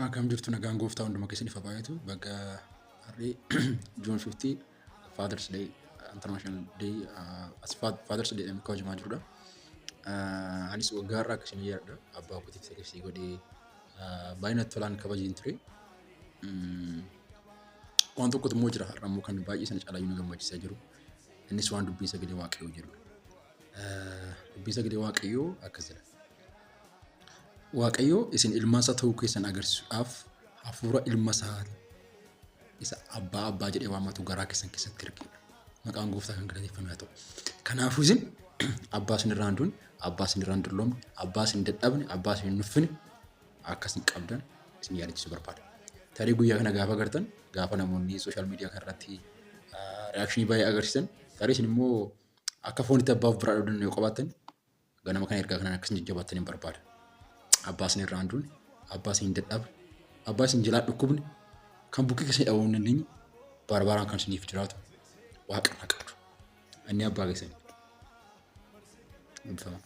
Akkam jirtu, nagaan gooftaa hunduma keessaniif haa baay'atu. Baga har'ee June 15 Father's Day, International Day, as Father's Day jedhamee kabajamaa jirudha. Anis waggaa har'aa akkasuma yaadudha. Abbaa kootiif sacrifice godhee baay'ee natti tolaan kabajeen ture. Waan tokkotu immoo jira har'a immoo kan baay'ee sana caalaa nu gammachiisaa jiru. Innis waan dubbiin sagalee Waaqayyoo jedhudha. Dubbiin sagalee Waaqayyoo akkas jedha. Waaqayyo isin ilmaan isaa ta'uu keessan agarsiisuudhaaf hafuura ilma isaa isa abbaa abbaa jedhee waammatu garaa keessan keessatti ergeedha. Maqaan gooftaa kan galateeffame haa ta'u. Kanaafuu isin abbaa isin irraa hin duune, abbaa isin irraa hin dulloomne, abbaa isin hin dadhabne, abbaa isin hin nuffine akka isin qabdan isin yaadachiisuu barbaada. Tarii guyyaa kana gaafa agartan, gaafa namoonni social media kanarratti reaction baay'ee agarsiisan, tarii isin immoo akka foonitti abbaa of biraa dhabdan yoo qabaattan, ganama kana ergaa kanaan akkasiin jajjabaattan hin barbaada. Abbaa isin irraa hin duune, abbaa isin hin dadhabne, abbaa isin jalaa dhukkubne, kan bukkee keessan dhabamuu hin dandeenye, bara baraan kan isiniif jiraatu Waaqa irraa qabdu. Inni abbaa keessani. Eebbifamaa.